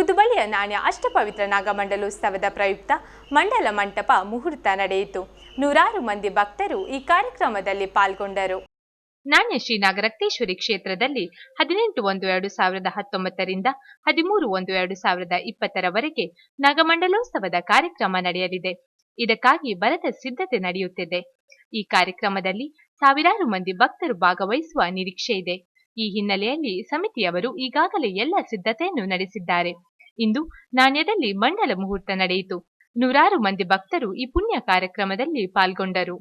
ಪುದುಬಳಿಯ ನಾಣ್ಯ ಅಷ್ಟಪವಿತ್ರ ನಾಗಮಂಡಲೋತ್ಸವದ ಪ್ರಯುಕ್ತ ಮಂಡಲ ಮಂಟಪ ಮುಹೂರ್ತ ನಡೆಯಿತು. ನೂರಾರು ಮಂದಿ ಭಕ್ತರು ಈ ಕಾರ್ಯಕ್ರಮದಲ್ಲಿ ಪಾಲ್ಗೊಂಡರು. ನಾಣ್ಯ ಶ್ರೀ ನಾಗರಕ್ತೇಶ್ವರಿ ಕ್ಷೇತ್ರದಲ್ಲಿ 18/1/2019ರಿಂದ 13/1/2020ರವರೆಗೆ ನಾಗಮಂಡಲೋತ್ಸವದ ಕಾರ್ಯಕ್ರಮ ನಡೆಯಲಿದೆ. ಇದಕ್ಕಾಗಿ ಬರದ ಸಿದ್ಧತೆ ನಡೆಯುತ್ತಿದೆ. ಈ ಕಾರ್ಯಕ್ರಮದಲ್ಲಿ ಸಾವಿರಾರು ಮಂದಿ ಭಕ್ತರು ಭಾಗವಹಿಸುವ ನಿರೀಕ್ಷೆ ಇದೆ. ಈ ಹಿನ್ನೆಲೆಯಲ್ಲಿ ಸಮಿತಿಯವರು ಈಗಾಗಲೇ ಎಲ್ಲ ಸಿದ್ಧತೆಯನ್ನು ನಡೆಸಿದ್ದಾರೆ. ಇಂದು ನಾಣ್ಯದಲ್ಲಿ ಮಂಡಲ ಮುಹೂರ್ತ ನಡೆಯಿತು. ನೂರಾರು ಮಂದಿ ಭಕ್ತರು ಈ ಪುಣ್ಯ ಕಾರ್ಯಕ್ರಮದಲ್ಲಿ ಪಾಲ್ಗೊಂಡರು.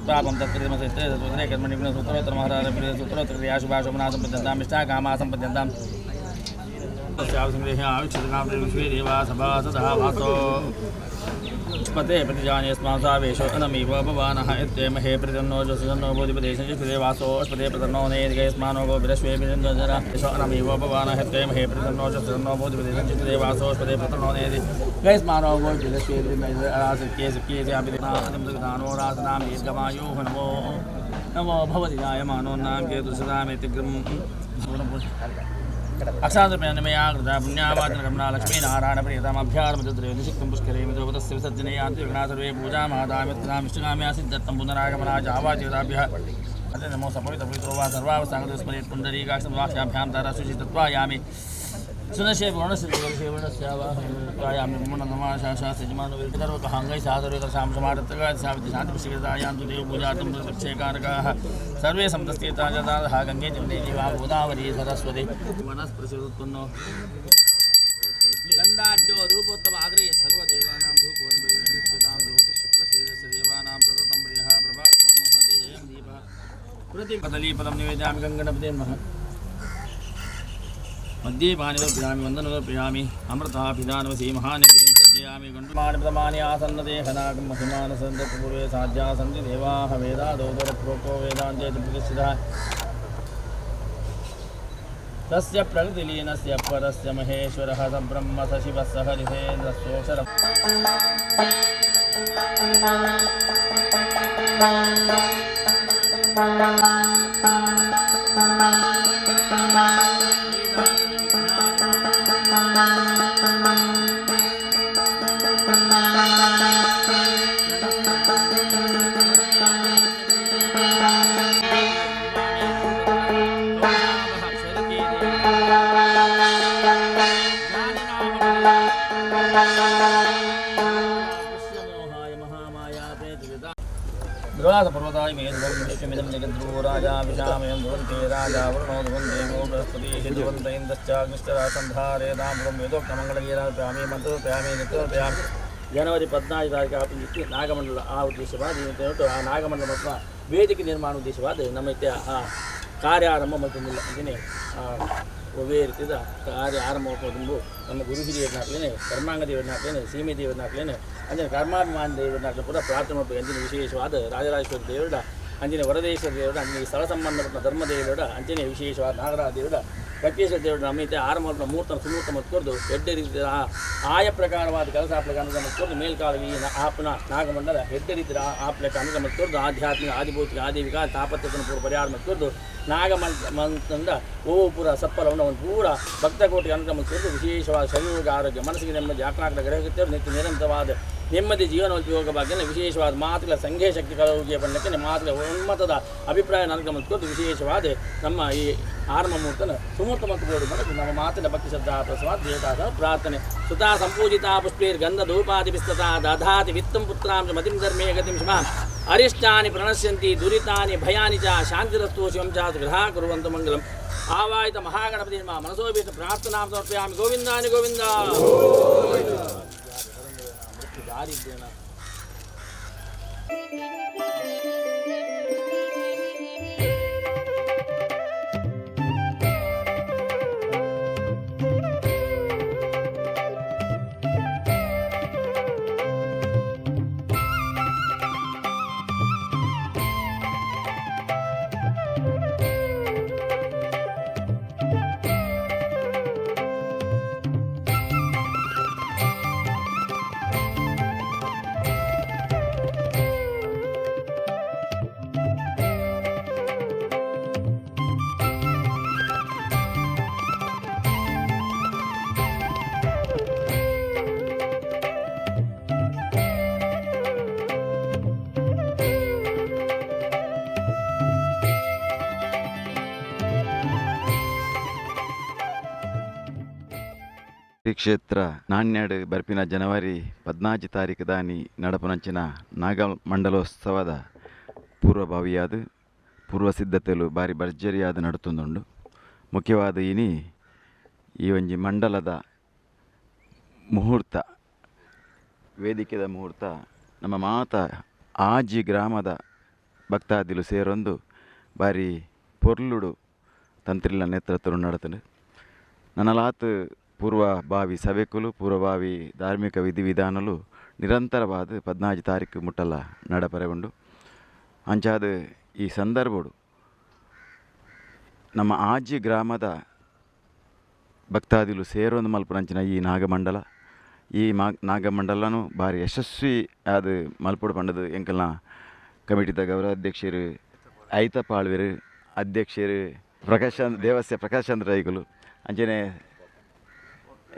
पापं तत्कृतमसे कर्मणि सूत्रोत्तर महाराज सूत्रोत्तर क्रियाशुभाशुभना इष्टा कामा सम्पद्यन्तां विश्वे सभासदः वासो पते प्रतिजाने स्मासावेशो अनमीव भवानः इत्येमहे प्रतिन्नो जसन्नो बोधिपदेशे वासो अस्पते प्रतन्नो नेर्गयस्मानो गोभिरश्वे बिन्दजरा अनमीव भवानः इत्येमहे प्रतिन्नो जसन्नो बोधिपदेशे वासो अस्पते प्रतन्नो नेरि गयस्मानो गोभिरश्वे बिन्दजरा सख्ये सख्ये रासनां दीर्घमायुः नमो नमो भवति जायमानो नाम केतुसदामितिग्रम् अक्षान्तमया कृता पुण्यावाचनकर्मणा लक्ष्मीनारायणप्रियतामभ्यारमद्रयोनिषिक्तं पुष्करे द्रौपदस्य विसर्जने यान्ति विघ्ना सर्वे पूजामादामित्रामिष्टकाम्या सिद्धर्थं पुनरागमनाय आवाचेताभ्यः नमो सपवितपवित्रो वा सर्वावस्थाङ्गस्मरेत् पुण्डरीकाक्षं ताराशुचितत्वायामि सुनशे वर्णस्य वर्णस्यावायामि मम सादरसां समारत्रगाशान्तिशिखितायान्तु देवपूजार्थं प्रक्षेकारकाः सर्वे सन्तस्तेताः गङ्गे जमुने जीवा गोदावरी सरस्वती वनस्पतिरुत्पन्नो गन्धाढ्यो रूपोत्तम आग्रे सर्वदेवानां धूपोऽन्तां ज्योतिः देवानां सततं प्रियः प्रभाकरो महते जयं दीपः प्रतिकदलीफलं निवेदयामि गङ्गणपते नमः। मध्ये पाणिवर्पयामि वन्दनवर्पयामि अमृताभिधानवसी महानिवेदं सज्जयामि गण्डुमाणिप्रमाणि आसन्नते हनाकं महिमानसन्तपूर्वे साध्या सन्ति देवाः वेदादोदरप्रोक्तो वेदान्ते च प्रतिष्ठितः तस्य प्रकृतिलीनस्य परस्य महेश्वरः स ब्रह्म स शिवः स हरिहेन्द्रः। ध्रुवासपर्वताय मे ध्रुवं विश्वमिदं जगद्ध्रुवो राजा विशामयं ध्रुवन्ते राजा वरुणो ध्रुवं देवो बृहस्पतिः ध्रुवन्त इन्द्रश्चाग्निश्चरासन्धारेदां वेदोक्तमङ्गलगीरार्पयामि मन्त्रर्पयामि नृत्यर्पयामि ಜನವರಿ 14 ತಾರೀಕು ನಾಗಮಂಡಲ ಆ ಉದ್ದೇಶವಾದ ಆ ನಾಗಮಂಡಲ ಮತ್ತು ವೇದಿಕೆ ನಿರ್ಮಾಣ ಉದ್ದೇಶವಾದ ನಮ್ಮ ಆ ಕಾರ್ಯಾರಂಭ ಮಲ್ತೊಂದಿಲ್ಲ ಅಂಚನೆ ಒವ್ವೇ ರೀತಿಯ ಕಾರ್ಯ ಆರಂಭ ಮಲ್ಪೊಂದು ನಮ್ಮ ಗುರು ಹಿರಿಯರ್ನಾಕ್ಲೇನೆ ಕರ್ಮಾಂಗ ದೇವರನಾಕ್ಲೇನೆ ಸೀಮೆ ದೇವರನಾಕ್ಲೇನೆ ಅಂಚನೆ ಕರ್ಮಾಭಿಮಾನಿ ದೇವರನಾಕ್ಲೆ ಪೂರ ಪ್ರಾರ್ಥನೆ ಮಲ್ಪು ಅಂಚನೆ ವಿಶೇಷವಾದ ರಾಜರಾಜೇಶ್ವರ ದೇವರ ಅಂಚನೆ ವರದೇಶ್ವರ ದೇವರ ಅಂಚನೆ ಸ್ಥಳ ಸಂಬಂಧಪಟ್ಟ ಧರ್ಮದೇವರ ಅಂಚನೆ ವಿಶೇಷವಾದ ನಾಗರಾಜ ದೇವರ ಕಕ್ಕೇಶ್ವರ ದೇವರ ನಮ್ಮ ಆರಂಭ ಮುಹೂರ್ತ ಸುಮೂರ್ತ ಮತ್ಕೊರ್ದು ಎಡ್ಡೆ ರೀತಿಯ ಆಯ ಪ್ರಕಾರವಾದ ಕೆಲಸ ಆಪ್ಲಕ ಅನುಗ್ರಹ ಮತ್ಕೊರ್ದು ಮೇಲ್ಕಾಲ ಈ ಆಪ್ನ ನಾಗಮಂಡಲ ಎಡ್ಡೆ ರೀತಿಯ ಆಪ್ಲಕ ಅನುಗ್ರಹ ಮತ್ಕೊರ್ದು ಆಧ್ಯಾತ್ಮಿಕ ಆದಿಭೌತಿಕ ಆದಿವಿಕ ತಾಪತ್ರವನ್ನು ಪೂರ ಪರಿಹಾರ ಮತ್ಕೊರ್ದು ನಾಗಮಂಡಲ ಓ ಪೂರ ಸಪ್ಪಲವನ್ನು ಒಂದು ಪೂರ ಭಕ್ತಕೋಟಿ ಅನುಗ್ರಹ ಮತ್ಕೊರ್ದು ವಿಶೇಷವಾದ ಶರೀರ ಆರೋಗ್ಯ ಮನಸ್ಸಿಗೆ ನೆಮ್ಮದಿ ಆಕ್ನಾಕದ ಗ್ರಹಕ್ಕೆ ನಿತ್ಯ ನಿರಂತರವಾದ ನೆಮ್ಮದಿ ಜೀವನ ಯೋಗ ಭಾಗ್ಯ ವಿಶೇಷವಾದ ಮಾತುಗಳ ಸಂಘೆ ಶಕ್ತಿ ಕಲವುಗೆ ಬಣ್ಣಕ್ಕೆ ಮಾತುಗಳ ಒಮ್ಮತದ ಅಭಿಪ್ರಾಯ ನನಗೆ ಮತ್ತು ವಿಶೇಷವಾದ ನಮ್ಮ ಈ ಆರಂಭ ಮುಹೂರ್ತನ ಸುಮೂರ್ತ ಮತ್ತು ಬೋರ್ಡು ಮಾಡಿ ನಮ್ಮ ಮಾತಿನ ಭಕ್ತಿ ಶ್ರದ್ಧಾ ಪ್ರಸವಾದ ದೇವತಾದ ಪ್ರಾರ್ಥನೆ ಸುತಾ ಸಂಪೂಜಿತಾ ಪುಷ್ಪೇರ್ ಗಂಧ ಧೂಪಾದಿ ವಿಸ್ತತಾ ದಧಾತಿ ವಿತ್ತಂ ಪುತ್ರಾಂ ಮತಿಂ ಧರ್ಮೇ ಗತಿಂ ಶುಭಾಂ ಅರಿಷ್ಟಾನಿ ಪ್ರಣಶ್ಯಂತಿ ದುರಿತಾನಿ ಭಯಾನಿ ಚ ಶಾಂತಿರಸ್ತು ಶಿವಂ ಚ ಗೃಹ ಕುರುವಂತು ಮಂಗಲಂ ಆವಾಯಿತ ಮಹಾಗಣಪತಿ ಮನಸೋಭೀಷ್ಟ ಪ್ರಾರ್ಥನಾ ಸಮರ್ಪಯಾಮಿ ಗೋವಿಂದಾನಿ ಗೋವಿಂದ ದಾರಿದ್ರ್ಯನ. ಶ್ರೀ ಕ್ಷೇತ್ರ ನಾಣ್ಯಾಡು ಬರ್ಪಿನ ಜನವರಿ 14 ತಾರೀಕು ದಾನಿ ನಡಪನಂಚಿನ ನಾಗಮಂಡಲೋತ್ಸವದ ಪೂರ್ವಭಾವಿಯಾದ ಪೂರ್ವ ಸಿದ್ಧತೆಲು ಭಾರಿ ಭರ್ಜರಿಯಾದ ನಡುತ್ತುಂದುಂಡು. ಮುಖ್ಯವಾದ ಇನಿ ಈ ಒಂಜಿ ಮಂಡಲದ ಮುಹೂರ್ತ ವೇದಿಕೆದ ಮುಹೂರ್ತ ನಮ್ಮ ಮಾತ ಆಜಿ ಗ್ರಾಮದ ಭಕ್ತಾದಿಲು ಸೇರೊಂದು ಭಾರಿ ಪೊರ್ಲುಡು ತಂತ್ರಿಲ ನೇತೃತ್ವ ನಡತನು. ನನ್ನಲಾತ್ ಪೂರ್ವಭಾವಿ ಸಭೆಕುಲು ಪೂರ್ವಭಾವಿ ಧಾರ್ಮಿಕ ವಿಧಿವಿಧಾನಲು ನಿರಂತರವಾದ 14 ತಾರೀಕು ಮುಟ್ಟಲ ನಡಪರೆ ಉಂಡು. ಅಂಚಾದ ಈ ಸಂದರ್ಭಡು ನಮ್ಮ ಆಜಿ ಗ್ರಾಮದ ಭಕ್ತಾದಿಲು ಸೇರೊಂದು ಮಲ್ಪುನಂಚಿನ ಈ ನಾಗಮಂಡಲ ಈ ನಾಗಮಂಡಲನು ಭಾರಿ ಯಶಸ್ವಿ ಆದ ಮಲ್ಪುಡು ಪಂಡದು ಎಂಕಲ್ನ ಕಮಿಟಿದ ಗೌರವಾಧ್ಯಕ್ಷರು ಐತಪಾಳ್ವೆರು ಅಧ್ಯಕ್ಷರು ಪ್ರಕಾಶ್ ದೇವಸ್ಯ ಪ್ರಕಾಶ್ ಚಂದ್ರ ರೈಗಳು ಅಂಚನೆ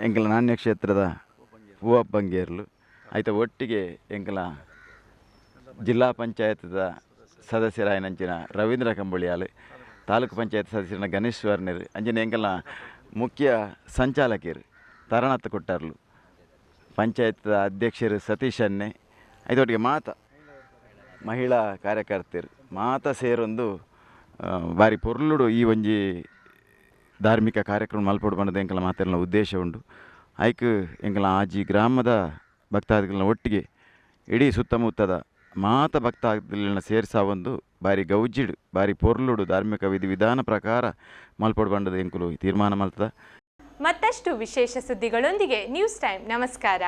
ಎಂಕಲ ನಾಣ್ಯ ಕ್ಷೇತ್ರದ ಹೂವಪ್ಪಂಗೇರ್ಲು ಆಯ್ತ ಒಟ್ಟಿಗೆ ಎಂಕಲ ಜಿಲ್ಲಾ ಪಂಚಾಯತ್ದ ಸದಸ್ಯರಾಯನಂಚಿನ ರವೀಂದ್ರ ಕಂಬಳಿಯಾಲು ತಾಲೂಕು ಪಂಚಾಯತ್ ಸದಸ್ಯರನ ಗಣೇಶ್ ವರ್ಣರು ಅಂಚನೆ ಎಂಕಲ್ನ ಮುಖ್ಯ ಸಂಚಾಲಕರು ತಾರನಾಥ ಕೊಟ್ಟಾರ್ಲು ಪಂಚಾಯತ್ ಅಧ್ಯಕ್ಷರು ಸತೀಶ್ ಅನ್ನೆ ಐತೊಟ್ಟಿಗೆ ಮಾತ ಮಹಿಳಾ ಕಾರ್ಯಕರ್ತರು ಮಾತ ಸೇರೊಂದು ಭಾರಿ ಪೊರ್ಲುಡು ಈ ಒಂಜಿ ಧಾರ್ಮಿಕ ಕಾರ್ಯಕ್ರಮ ಮಲ್ಪೊಡು ಪಂಡದು ಎಂಕಲ ಮಾತೆಲ್ಲ ಉದ್ದೇಶ ಉಂಡು. ಐಕ್ ಎಂಕಲ ಆಜಿ ಗ್ರಾಮದ ಭಕ್ತಾದಿಗಳನ್ನ ಒಟ್ಟಿಗೆ ಇಡೀ ಸುತ್ತಮುತ್ತದ ಮಾತ ಭಕ್ತಾದಿಗಳನ್ನ ಸೇರಿಸಾವೊಂದು ಭಾರಿ ಗೌಜಿಡು ಭಾರಿ ಪೊರ್ಲುಡು ಧಾರ್ಮಿಕ ವಿಧಿವಿಧಾನ ಪ್ರಕಾರ ಮಲ್ಪೊಡು ಪಂಡದು ಎಂಕುಲು ತೀರ್ಮಾನ ಮಲ್ತದ. ಮತ್ತಷ್ಟು ವಿಶೇಷ ಸುದ್ದಿಗಳೊಂದಿಗೆ ನ್ಯೂಸ್ ಟೈಮ್. ನಮಸ್ಕಾರ.